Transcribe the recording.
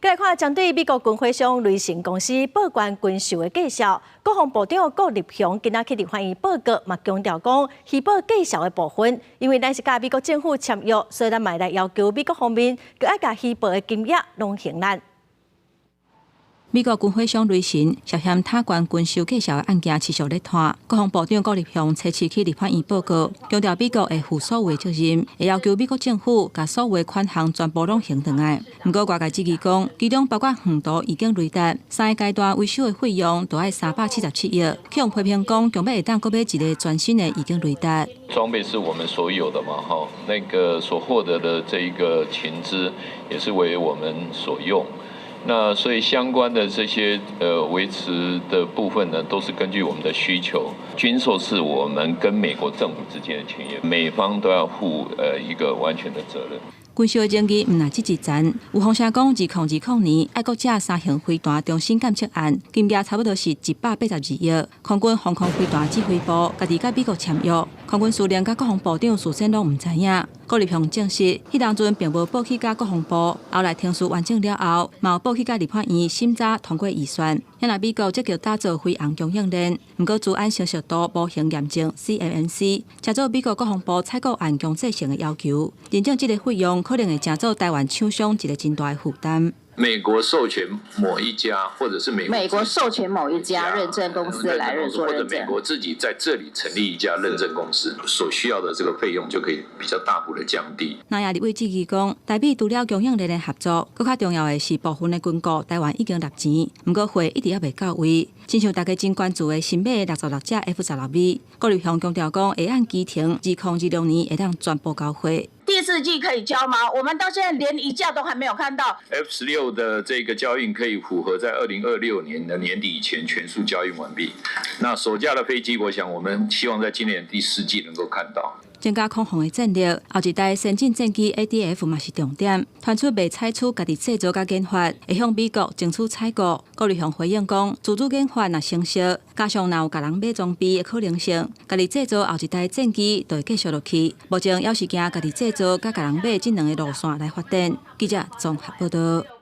來看針對美國軍火商雷神公司報關軍售的價數，國防部長顧立雄今仔去立法院報告，嘛強調講虛報價數的部分，因為咱是佮美國政府簽約，所以咱嘛會來要求美國方面，閣愛共虛報的金額攏還咱。美國軍火商雷神涉嫌貪懸軍售價數的案件持續咧拖，國防部長顧立雄初次去立法院報告，強調美國會負所有的責任，會要求美國政府共所有的款項全部攏還轉來。毋過外界質疑講，其中包括遠途預警雷達，三个階段維修的費用都愛377億，予人批評講，強欲會當閣買一个全新的預警雷達。裝備是我們所有的嘛，哈，那個所獲得的這一個情資也是為我們所用。那所以相關的這些維持的部分呢，都是根據我們的需求。軍售是我們跟美國政府之間的簽約，美方都要負一個完全的責任。軍售的爭議毋但這一層，有風聲講，2020年愛國者三型飛彈重新檢測案，金額差不多是182億。空軍防空飛彈指揮部家己佮美國簽約，空軍司令佮國防部長事先攏毋知影。顧立雄證實，彼當陣並無報去共國防部，後來程序完整了後，嘛有報去共立法院審查通過預算。現在美國積極打造飛航供應鏈，毋過資安成熟度模型驗證 CMMC，成做美國國防部採購案強制性的要求，認證這个費用可能會成做台灣廠商一個真大的負擔。美國授權某一家，或者是美美國授權某一家認證公司來認做認證，或者美國自己在這裡成立一家認證公司，所需要的這個費用就可以比較大幅的降低。那也立委質疑講，台美除了供應鏈的合作，閣較重要的是部分的軍購，台灣已經納錢，毋過貨一直猶未到位。親像大家真關注的新買66架 F-16V，顧立雄強調講，會按期程，2026年會當全部交貨。第四季可以交嗎？我們到現在連一架都還沒有看到。 F-16的這個交運可以符合在2026年的年底以前全數交運完畢。那首架的飛機，我想我們希望在今年第四季能夠看到。增加空防的戰力，後一代先進戰機 ADF 嘛是重點。傳出袂採取家己製造佮研發，會向美國爭取採購。顧立雄回應講，自主研發若成熟，加上若有共人買裝備的可能性，家己製造後一代戰機就會繼續落去。目前猶是行家己製造佮共人買這兩个路線來發展。記者綜合報導。